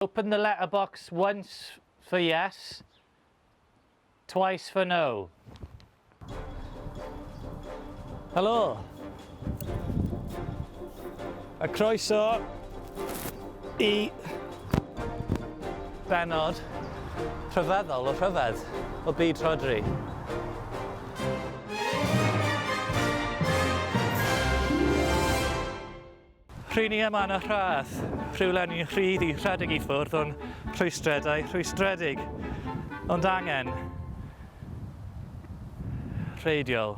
Open the letterbox once for yes, twice for no. Helo! A croeso i bennod rhyfeddol o rhyfedd o byd Rhodri. Rhy ni yma yn y rhath, rhywle ni'n rhydd i rhedeg i ffwrdd o'n rhwystredau rhwystredig, ond angen rheidiol.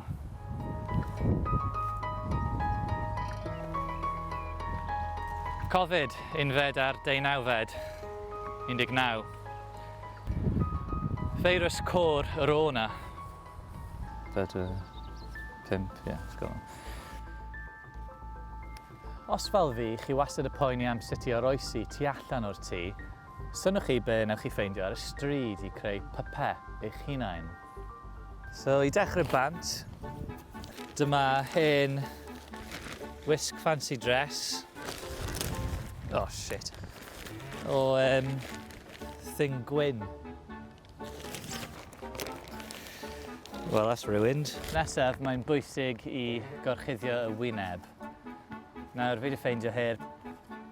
Covid, unfed a'r deunawfed, 19. Feirws côr yr o na. 4, 5, ie, yeah, go on. Os fel fi, chi wastad y poeni am sut i oroesi tu allan o'r tŷ, synnwch chi be wnewch chi ffeindio ar y stryd i creu pype eich hunain. So i dechrau bant, dyma hen wisg fancy dress. Oh shit. O thing gwyn. Well, that's ruined. Nesaf, mae'n bwysig i gorchuddio y wyneb. Nawr, fi wedi ffeindio her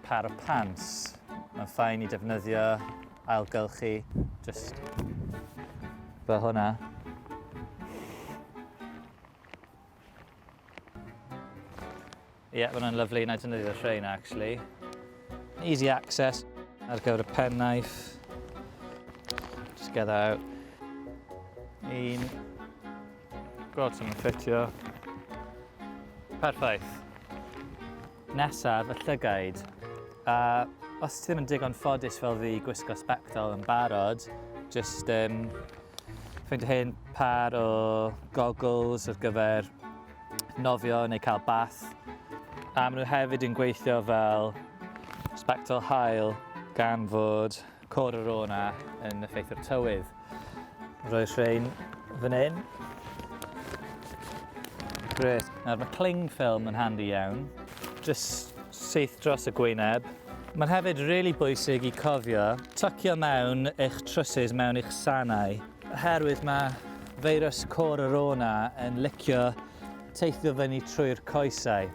par o pants. Mae'n ffain i defnyddio, ailgylchu, just fel hwnna. Ie, yeah, mae hwnna'n lyflu. Na i defnyddio rhain, actually. Easy access ar gyfer y pen knife. Just get that out. Un. Gweld sy'n ffitio. Perffaith. Nesaf, y llygaid. A os ti ddim yn digon ffodus fel fi i gwisgo sbectol yn barod, just ffeindio hen par o goggles ar gyfer nofio neu cael bath. A maen nhw hefyd yn gweithio fel sbectol haul gan fod Corona yn effeithio'r tywydd. Rhoi rhain fan hyn. Gret. Nawr mae cling film yn handi iawn. Just syth dros y gwyneb. Mae'n hefyd really bwysig i cofio tucio mewn eich trwsus mewn i'ch sanau. Oherwydd mae feirws Corona yn licio teithio fyny trwy'r coesau.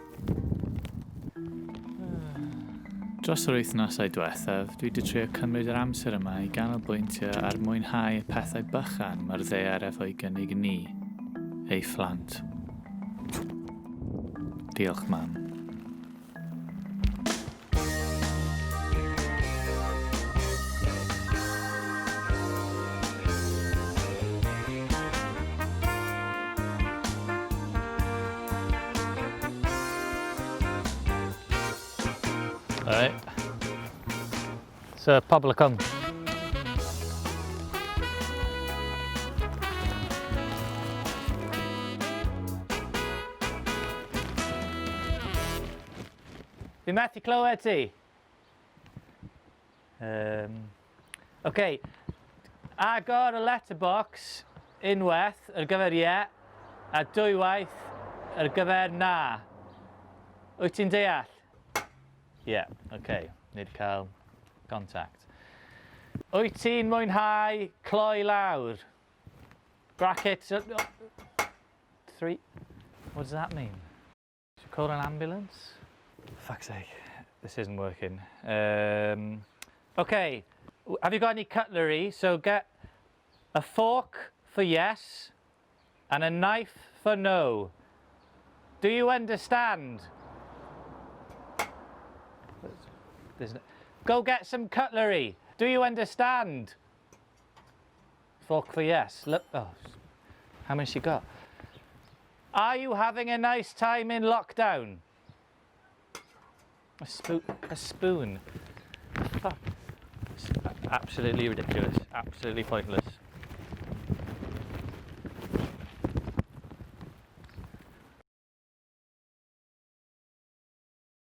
Dros yr wythnosau diwethaf, dwi 'di trio cymryd yr amser yma i ganolbwyntio ar mwynhau y pethau bychan mae'r ddaear efo'i gynnig ni, ei phlant. Diolch, Mam. Alright. So, pobl y cwm. Fi methu clywed ti. OK. Agor y letterbox unwaith ar gyfer ie a dwywaith ar gyfer na. Wyt ti'n deall? Ie, yeah, oce. Okay. Ni wedi cael contact. Wyt ti'n mwynhau cloi lawr? Brackets... Three... What does that mean? Should we call an ambulance? Fuck's sake, this isn't working. Okay, have you got any cutlery? So get a fork for yes and a knife for no. Do you understand? There's no... Go get some cutlery. Do you understand? Fork for yes. Look, oh, how many she got? Are you having a nice time in lockdown? A, spo a spoon. Fuck. Absolutely ridiculous. Absolutely pointless.